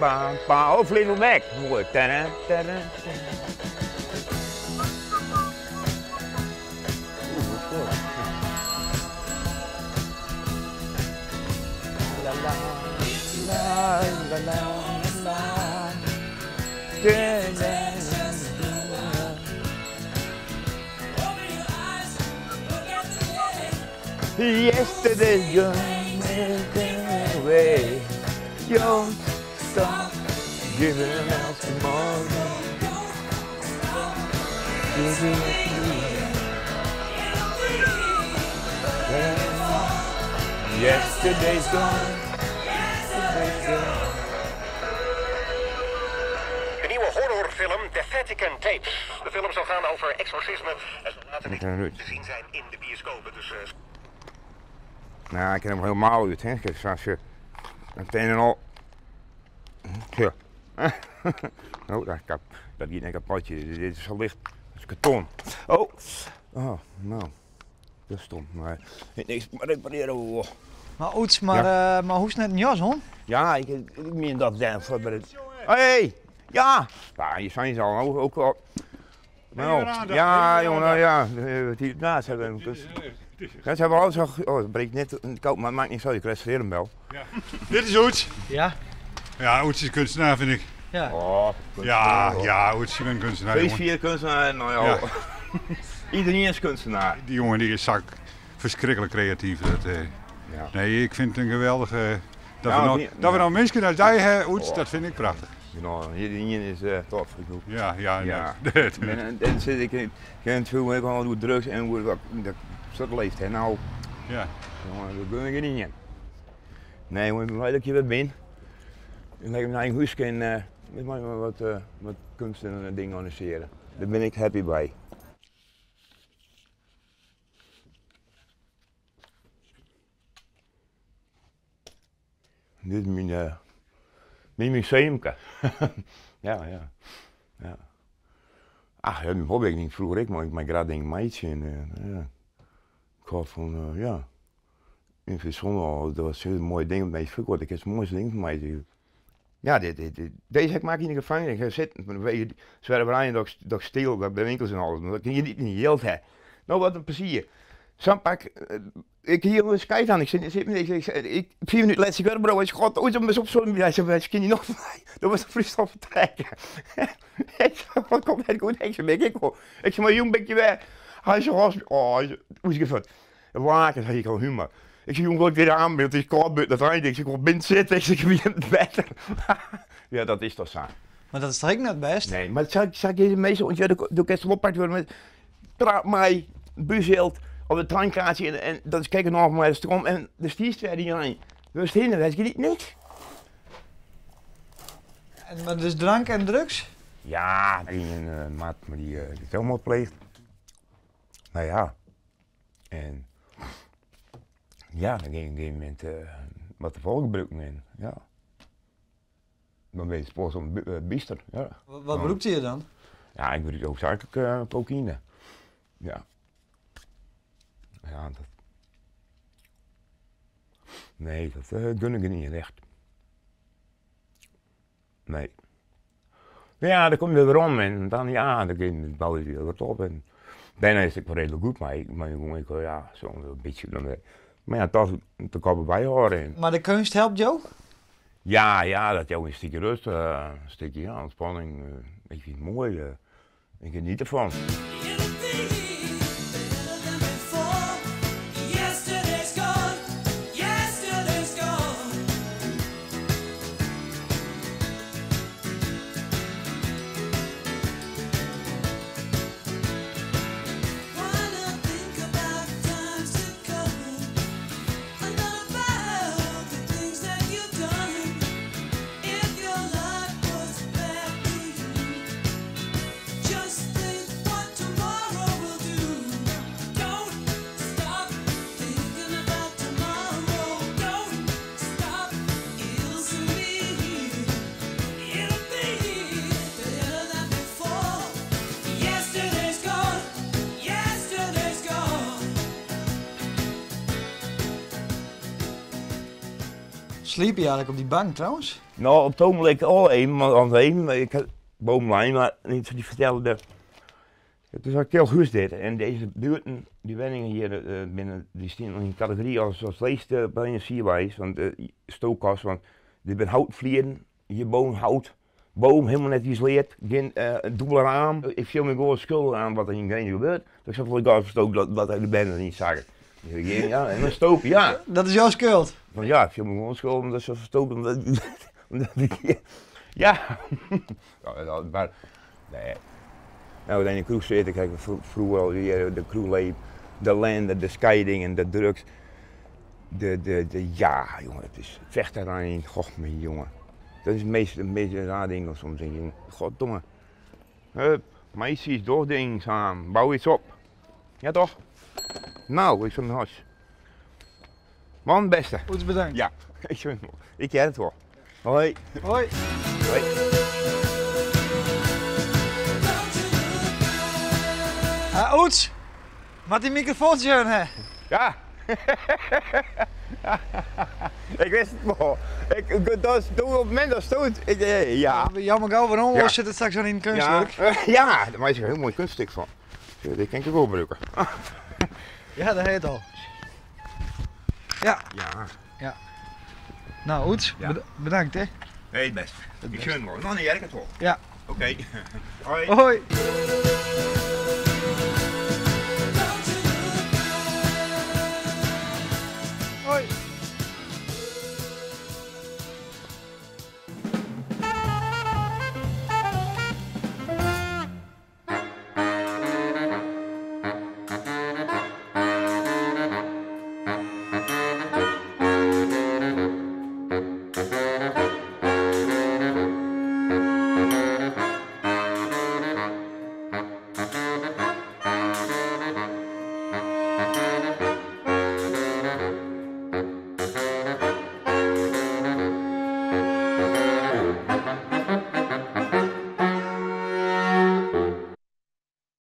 Pa, pa. Oh, Fleetwood Mac. Mooi. Tada, tada, tada. Oeh, wat goed. La la la la la la. Da, da, da. Yesterday's gone away. Don't stop giving out tomorrow. Giving up Yesterday's gone. Yesterday's gone. De nieuwe horrorfilm The Vatican Tapes. De film zal gaan over exorcisme en zal later te zien zijn in de bioscopen. Dus, Nou, ik ken hem helemaal uit, hè. Kijk, zoals je het een en al. Ja. Oh, dat, kap, dat gaat net kapot. Dit is zo licht. Dat is karton. Oh. Oh, nou. Dat is stom. Maar niks maar repareren. Oh. Maar Oeds, maar, Ja. maar hoe is het net een jas, hoor? Ja, ik meen dat dan voor bij het. Hey! Ja! Ja, je zijn ze al ook al. Nou, ja, jongen, ja. Die, nou, ze hebben, dus, ja, ze hebben alles al. Oh, het breekt net een koop, maar het maakt niet zo, ik restaureer hem wel. Ja. Dit is Oeds. Ja. Ja, Oeds is kunstenaar, vind ik. Ja. Oh, ja, ja, Oeds, je bent kunstenaar. Feest jongen. vier kunstenaar, nou ja. Ja. Iedereen is kunstenaar. Die jongen die is zak verschrikkelijk creatief. Dat, Ja. Nee, ik vind het een geweldige. Dat Ja, we nou, die- dat we nou mensen als jij hebben, Oeds, Oh. dat vind ik prachtig. Nou, iedereen is tof. Ik bedoel. Ja, ja, Ja. nee. En zit ik in het film, ik al doe drugs en hoe dat, dat, dat leeft, hè. Nou, Ja. jongen, dat gun ik er niet in. Nee, jongen, ik ben blij dat ik hier weer ben. Ik leg mijn eigen huis en ik mag maar wat kunst en dingen organiseren. Daar ben ik happy bij. Dit is mijn museumke. Ja, ja. Ja. Ach, ja, mijn hobby ik niet vroeger ik, maar ik maak graag dingen meidje en ja. Ik hou van, ja. In Verzon al, dat was een mooi ding met mij. Ik heb het mooiste ding van mij. Ja, deze heb ik maak in de gevangenis. Ik zit, maar dan weet je, ze werden bijna dat ik stil, dat bij winkels en alles. Maar dat kun je niet in je geld hebben. Nou, wat een plezier. Zo'n pak, ik hier een schijt aan. Ik zit, zit, ik, ik, ik, ik, 4 minuten laat ik bro. Ik god, ooit op zo'n, hij zei, hij kan je nog van mij. Dat was de vloeistof vertrekken. Ik zei, wat komt het goed? Ik zei, ik, ik, ik zei, maar jong, ben je weg. Hij zei, oh, hij zei, hoe is het van? Laken, zei ik al humor. Ik zei, jong, wil ik weer aan, het is koud, dat rijdt. Ik zei, ik wil binnen zitten. Ik zei, ik ben beter. Ja, dat is toch zo. Maar dat is toch ook net best? Nee, maar zal ik je meestal, want ja, de kerst oppakt worden met praat mij, busheld, op de treinkaartje en dat is kijken nog maar de stroom en de stierste die aan. Dus heen, weet je niet niks. En, maar dus drank en drugs? Ja, er ging een maat maar die zelfmoord pleegt. Nou ja, en ja, dan ging op een gegeven moment wat de volk gebruiken in, ja. Dan ben je spoor zo'n biester, ja. Wat gebruikte je dan? Ja, ik gebruik hoofdzakelijk cocaïne. Ja. Ja, dat... Nee, dat gun ik niet echt. Nee. Ja, dan kom je weer om en dan, ja, dan bouw je weer wat op. En daarna is het wel redelijk goed, maar ik, maar jongen, ik, ja, zo'n beetje. Dan, maar ja, toch te kopen bij horen. En Maar de kunst helpt jou? Ja, ja, dat jou een stukje rust, een stukje, ja, ontspanning. Ik vind het mooi, ik geniet ervan. Yesterday's gone, yesterday's gone. Wanna think about times to come, and not about the things that you've done. If your life was bad to you, just think what tomorrow will do. Don't stop thinking about tomorrow. Don't stop, it'll soon be here. It'll be better than before. Yesterday's gone, yesterday's gone. Sliep je eigenlijk op die bank trouwens? No, op it ogenblik al even, want even, ik ha bovenlijn, mar dy fertelde de, it is in kil hús dit en dizze buerten, dy wenningen hjir binne, dy stean yn kategory as as leechste op enerzjywiis, want stookkast, want dit binne houten flieren, hjirboven hout, boven helemaal net isoleard, gjin dûbele raam. Ik fiel my gewoan skuldich aan wat der yn Grins gebeurt, dat ik safolle gas ferstook dat de bern der yn sakket. Ja, en dan stoken, ja. Dat is jouw skuld? Van ja, ik fiel my gewoan skuldich omdat se ferstookt, omdat ik, ja. Maar, nee. Nou, in de kroeg zitten, kijk, vroeger al die, de kroegleven, de ellende, de scheidingen, de drugs. De, ja, jongen, het is vechterij, goh, mijn jongen. Dat is het meest, het meest raar ding soms, denk ik, goddomme. Hup, meisjes, doch ding samen, bouw iets op. Ja toch? Nou, ik zo'n huis. Man, beste. Goed bedankt. Ja, ik ken het wel. Hoi. Hoi. Hoi. Oeds, moat dy microfoon aan, hè? Ja. Ik wist het wel. Ik, dat is, toen op het moment dat stond, ik, ja. Jammer gauw, waarom Ja. zit het straks al in een kunstwerk? Ja, ja, daar maak ik een heel mooi kunststuk van. Dit kan ik ook wel gebruiken. Ja, dat heet al. Ja. Ja. Ja. Nou, Oeds, Ja. bedankt hè. Nee, best. Ik gun wel. Nog niet, ik het wel. Ja. Oké. Hoi. Hoi.